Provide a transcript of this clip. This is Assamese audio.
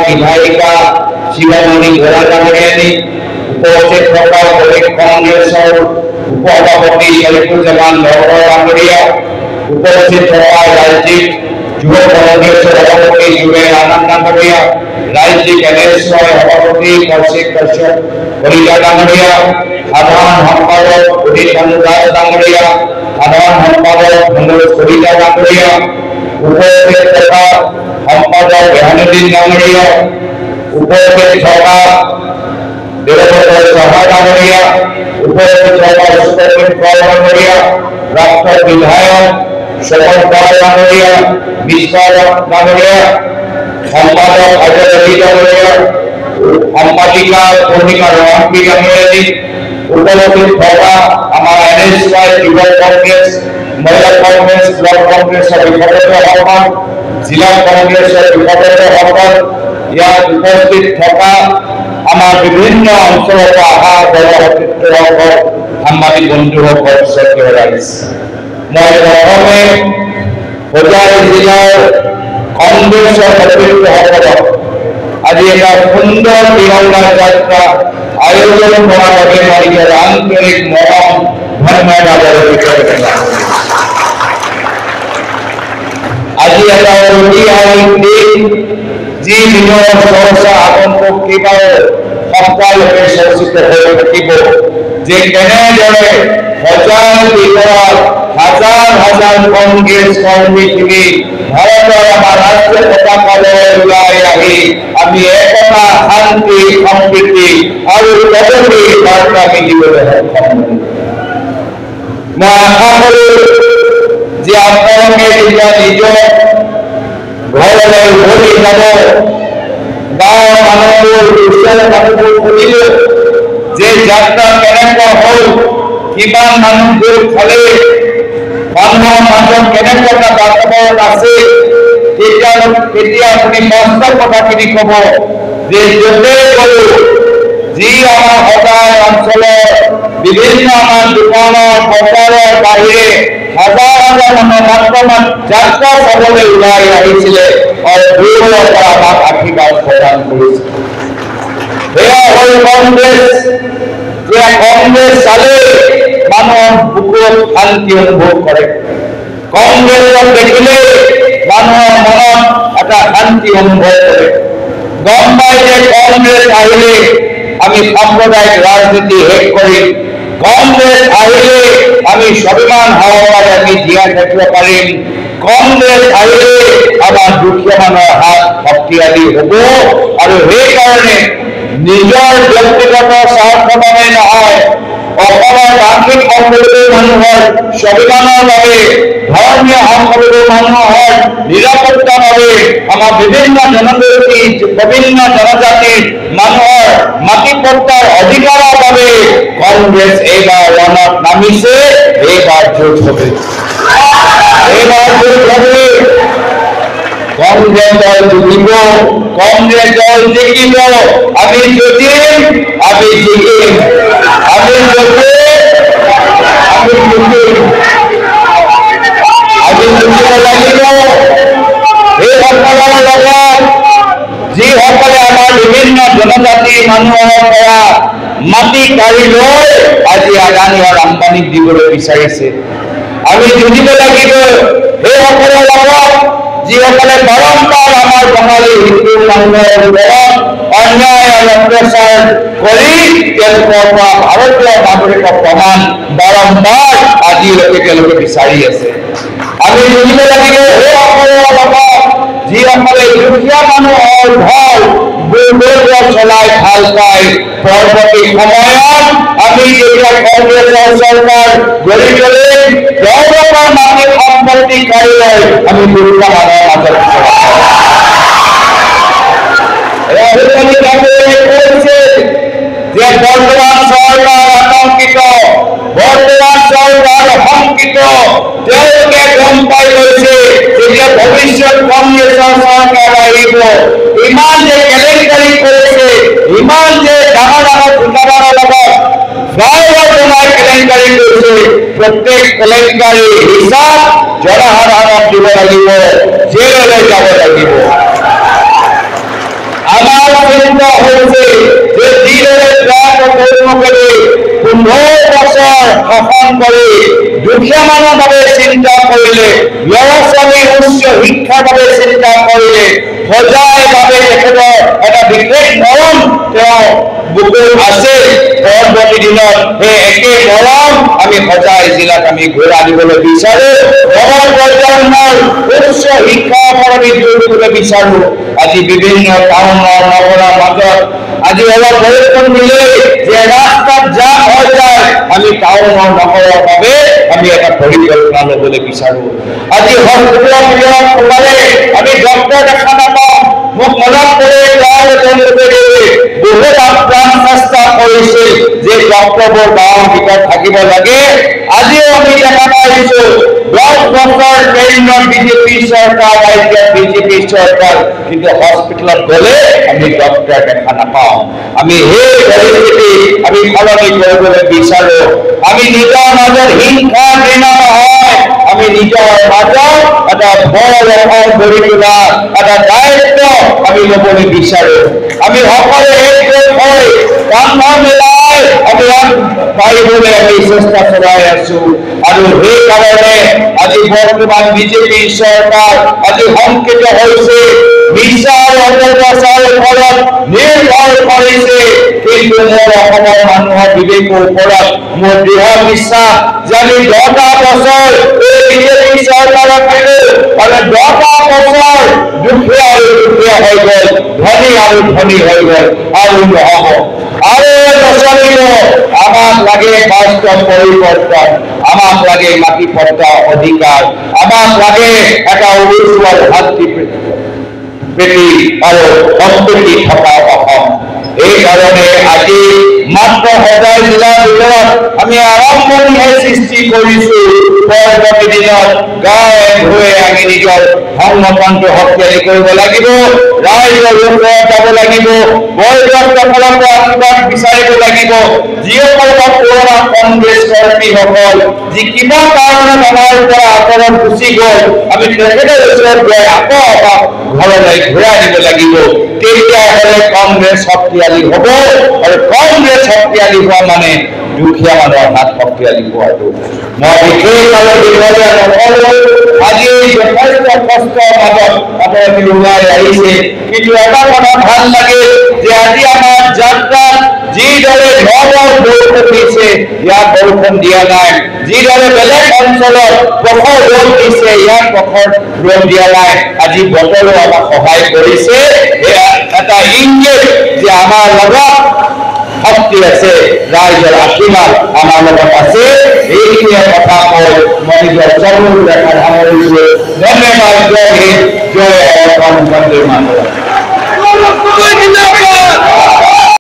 বিধায়িকা শিৱামণি বৰা ডাঙৰীয়ানী, উপস্থিত থকা প্ৰদেশ কংগ্ৰেছৰ উপ-সভাপতি শৰীফুজ্জামান লহকৰ ডাঙৰীয়া, উপস্থিত থকা ৰাজ্যিক যুৱ কংগ্ৰেছৰ সভাপতি জুবেৰ আনন্দ ডাঙৰীয়া, ৰাজ্যিক এন এছ ৱাই সভাপতি কৌশিক কাশ্যপ কলিতা ডাঙৰীয়া, সাধাৰণ সম্পাদক উদিত ভানু দাস ডাঙৰীয়া, সাধাৰণ সম্পাদক মনোজ কলিতা ডাঙৰীয়া, উপস্থিত থকা সম্পাদক ৰেহানুদ্দিন ডাঙৰীয়া, উপস্থিত থকা দেৱব্ৰত শৰ্মা ডাঙৰীয়া, উপস্থিত থকা সুপ্ৰতিম কৰ ডাঙৰীয়া, প্ৰাক্তন বিধায়ক শোভন কৰ ডাঙৰীয়া, বিশ্ব ডাঙৰীয়া, সম্পাদক অজয় ৰবি ডাঙৰীয়া, সম্পাদিকা পূৰ্ণিমা ৰংপী ডাঙৰীয়ানী, উপস্থিত থকা আমাৰ এন এছ ৱাই যুৱ কংগ্ৰেছ, মহিলা কংগ্ৰেছ, ব্লক কংগ্ৰেছৰ বিষয়ববীয়াসকল, জিলা কংগ্ৰেছৰ বিষয়ববীয়াসকল, ইয়াত উপস্থিত থকা আমাৰ বিভিন্ন অঞ্চলৰ পৰা অহা দলৰ সতীৰ্থসকল, সাংবাদিক বন্ধুসকল, শ্ৰদ্ধেয় ৰাইজ, মই প্ৰথমে হোজাই জিলাৰ কংগ্ৰেছৰ সতীৰ্থসকলক আজি এটা সুন্দৰ তিৰংগা যাত্ৰা আয়োজন কৰাৰ বাবে মই নিজৰ আন্তৰিক মৰম ধন্যবাদ আৰু কৃতজ্ঞতা। আজি এটা ঐতিহাসিক দিন, যি দিনৰ চৰ্চা আগন্তুক কেইবাও সপ্তাহলৈকে চৰ্চিত হৈ থাকিব যে কেনেদৰে হোজাইৰ ভিতৰত হাজাৰ হাজাৰ কংগ্ৰেছ কৰ্মীখিনি ভাৰতৰ আমাৰ ৰাষ্ট্ৰীয় পতাকালৈ ওলাই আহি আমি একতা, শান্তি, সম্প্ৰীতি আৰু প্ৰগতিৰ বাৰ্তা আমি দিবলৈ সক্ষম হ'ম। মই আশা কৰোঁ যে আপোনালোকে যেতিয়া নিজৰ ঘৰলৈ উভতি যাব, গাঁৱৰ মানুহবোৰ, ওচৰৰ মানুহবোৰ সুধিব যে যাত্ৰা কেনেকুৱা হ'ল, কিমান মানুহ গোট খালে, মানুহৰ মাজত কেনেকুৱা এটা বাতাবৰণ আছে, তেতিয়া আপুনি বাস্তৱ কথাখিনি ক'ব যে য'তেই গ'লো, যি আমাৰ হোজাই অঞ্চলৰ বিভিন্ন আমাৰ দোকানৰ বজাৰৰ বাহিৰে হাজাৰ হাজাৰ মানুহ মাত্ৰ যাত্ৰা চাবলৈ ওলাই আহিছিলে আৰু দূৰৰ পৰা আমাক আশীৰ্বাদ প্ৰদান কৰিছে। সেয়া হ'ল কংগ্ৰেছ। যে কংগ্ৰেছ চালে মানুহৰ বুকুত শান্তি অনুভৱ কৰে, কংগ্ৰেছক দেখিলে মানুহৰ মনত এটা শান্তি অনুভৱ কৰে। গম পাই যে কংগ্ৰেছ আহিলে আমি সাম্প্ৰদায়িক ৰাজনীতি শেষ কৰিম, কংগ্ৰেছ আহিলে আমি স্বাভিমান সহকাৰে আমি জীয়াই থাকিব পাৰিম, কংগ্ৰেছ আহিলে আমাৰ দুখীয়া মানুহৰ হাত শক্তিশালী হ'ব। আৰু সেইকাৰণে নিজৰ ব্যক্তিগত স্বাৰ্থৰ বাবে নহয়, অসমৰ ভাষিক সংখ্যালঘু মানুহৰ স্বাভিমানৰ বাবে, ধৰ্মীয় সংখ্যালঘু মানুহৰ নিৰাপত্তাৰ বাবে, আমাৰ বিভিন্ন জনগোষ্ঠী, বিভিন্ন জনজাতিৰ মানুহৰ মাটি পট্টাৰ অধিকাৰৰ বাবে কংগ্ৰেছ এইবাৰ ৰণত নামিছে। এইবাৰ যুঁজ হবে, এইবাৰ যুঁজ হবে। কংগ্ৰেছ দল জিকিব, কংগ্ৰেছ দল জিকিব। আমি জিকিম, আমি জিকিম, আমি জিকিম, আমি জিকিম, আমি জিকিব লাগিব। সেইসকলৰ লগত যিসকলে আমাৰ বিভিন্ন জনজাতিৰ মানুহৰ পৰা মাটি কাঢ়ি লৈ আজি আদানী আৰু আম্বানীক দিবলৈ বিচাৰিছে, আমি যুঁজিব লাগিব সেইসকলৰ লগত যিসকলে বাৰম্বাৰ আমাৰ বঙালী হিন্দু মানুহৰ ওপৰত অন্যায় আৰু অত্যাচাৰ কৰি তেওঁলোকৰ পৰা ভাৰতীয় নাগৰিকৰ প্ৰমাণ বাৰম্বাৰ আজিলৈকে তেওঁলোকে বিচাৰি আছে। আমি যুঁজিব লাগিব সেইসকলৰ লগত যিসকলে দুখীয়া মানুহৰ ঘৰ বুলডোজাৰ চলাই ভাল পায়। পৰৱৰ্তী সময়ত আমি যেতিয়া কংগ্ৰেছৰ চৰকাৰ গঢ়ি তুলিম, তেওঁলোকৰ মাটি সম্পত্তি কাঢ়ি লৈ আমি দুখীয়া মানুহৰ মাজত ৰাহুল গান্ধী ডাঙৰীয়াই কৈছে যে বৰ্তমান চৰকাৰ আতংকিত, বৰ্তমান চৰকাৰ শংকিত। তেওঁলোকে গম পাই গৈছে যেতিয়া ভৱিষ্যত কংগ্ৰেছৰ চৰকাৰ আহিব, ইমান যে কেলেংকাৰী কৰিছে, ইমান যে ডাঙৰ ডাঙৰ ঠিকাদাৰৰ লগত ফ্লাইঅভাৰ বনাই কেলেংকাৰী কৰিছে, প্ৰত্যেক কেলেংকাৰী হিচাপ জনসাধাৰণক দিব লাগিব, জেললৈ যাব লাগিব। হৈছে যে যিদৰে তেওঁলোকে 15 বছৰ শাসন কৰি দুখীয়া মানুহৰ বাবে চিন্তা কৰিলে, ল'ৰা ছোৱালীৰ উচ্চ শিক্ষাৰ বাবে চিন্তা কৰিলে, সজাই বাবে তেখেতৰ এটা বিশেষ মৰম তেওঁ বুকুত আছে। পৰৱৰ্তী দিনত সেই একে মৰম আমি সজাই জিলাত আমি ঘূৰাই দিবলৈ বিচাৰো। নৱ প্ৰজন্মৰ উচ্চ শিক্ষাৰ ওপৰত আমি জোৰ দিবলৈ বিচাৰো। আজি বিভিন্ন টাউনৰ নগৰৰ মাজত আজি অলপ বৰষুণ দিলেই যে ৰাস্তাত জাম হৈ যায়, আমি টাউনৰ নগৰৰ বাবে আমি এটা পৰিকল্পনা ল'বলৈ বিচাৰো। আজি হস্পিটেলৰ ভিতৰত সোমালে আমি ডক্তৰ দেখা নাপাওঁ। মোক মনত পৰে তেওঁলোকে বহুত আপ্ৰাণ চেষ্টা কৰিছিল যে ডক্তৰবোৰ গাঁৱৰ ভিতৰত থাকিব লাগে। আজিও আমি দেখা পাইছো 10 বছৰ কেন্দ্ৰত বিজেপি চৰকাৰ, ৰাজ্যত বিজেপি চৰকাৰ, কিন্তু হস্পিটেলত গ'লে আমি ডক্তৰ দেখা নাপাওঁ। আমি সেই পৰিস্থিতি আমি সলনি কৰিবলৈ বিচাৰো। আমি নিজৰ মাজত হিংসা ঘৃণা নহয়, আমি নিজৰ মাজত এটা বৰ অসম গঢ়ি তোলা এটা দায়িত্ব আমি ল'বলৈ বিচাৰো। আমি সকলোৱে একগোট হৈ কান্ধ মিলাই আমি আগবাঢ়িবলৈ আমি চেষ্টা চলাই আছো। আৰু সেইকাৰণে আজি বৰ্তমান বিজেপি চৰকাৰ আজি শংকিত হৈছে, মিছা আৰু অপপ্ৰচাৰৰ ওপৰত নিৰ্ভৰ কৰিছে। কিন্তু মোৰ অসমৰ মানুহৰ বিবেকৰ ওপৰত মোৰ দৃঢ় বিশ্বাস যে আমি 10টা বছৰ এই বিজেপি চৰকাৰক দিলো আৰু 10টা বছৰ দুখীয়া আৰু দুখীয়া হৈ গ'ল, ধনী আৰু ধনী হৈ গ'ল, আৰু নহ'ব আৰু নচলিব। আমাক লাগে বাস্তৱ পৰিৱৰ্তন, আমাক লাগে মাটি পট্টা অধিকাৰ, আমাক লাগে এটা উজ্জ্বল শান্তি প্ৰীতি আৰু সম্প্ৰীতি থকা অসম। এইকাৰণে আজি মাত্ৰ সজাই জিলাৰ ভিতৰত আমি আৰম্ভণিহে সৃষ্টি কৰিছো। পৰৱৰ্তী দিনত গাঁৱে ভূঞে আমি নিজৰ সংগঠনটো শক্তিশালী কৰিব লাগিব, ৰাইজৰ ওচৰত যাব লাগিব, বয়োজ্যেষ্ঠসকলৰ পৰা আশীৰ্বাদ বিচাৰিব লাগিব। যিসকল পুৰণা কংগ্ৰেছ কৰ্মীসকল যি কিবা কাৰণত আমাৰ পৰা আঁতৰত গুচি গ'ল, আমি তেখেতৰ ওচৰত গৈ আকৌ আমাক ঘৰলৈ ঘূৰাই দিব লাগিব। তেতিয়াহ'লে কংগ্ৰেছ শক্তিশালী হ'ব, আৰু কংগ্ৰেছ শক্তিশালী হোৱা মানে দুখীয়া মানুহৰ হাত শক্তিশালী হোৱাটো। মই বিশেষ আৰু দীঘলীয়া নকৰোঁ। আজি যথেষ্ট কষ্টৰ মাজত আপোনালোকে ওলাই আহিছে, কিন্তু এটা কথা ভাল লাগে যে আজি আমাৰ যাত্ৰাত যিদৰে ঝড়ৰ বৰষুণ দিছে, ইয়াত বৰষুণ দিয়া নাই। যিদৰে বেলেগ অঞ্চলত প্ৰখৰ ৰ'দ দিছে, ইয়াত প্ৰখৰ ৰ'দ দিয়া নাই। আজি বতৰো আমাক সহায় কৰিছে। এয়া এটা ইংগিত যে আমাৰ লগত শক্তি আছে, ৰাইজৰ আশীৰ্বাদ আমাৰ লগত আছে। এইখিনিয়ে কথা কৈ মই নিজৰ চমু ৰেখাত সামৰিছো। ধন্যবাদ। জয় হিন্দ, জয় অসম, বন্দে মাতৰম।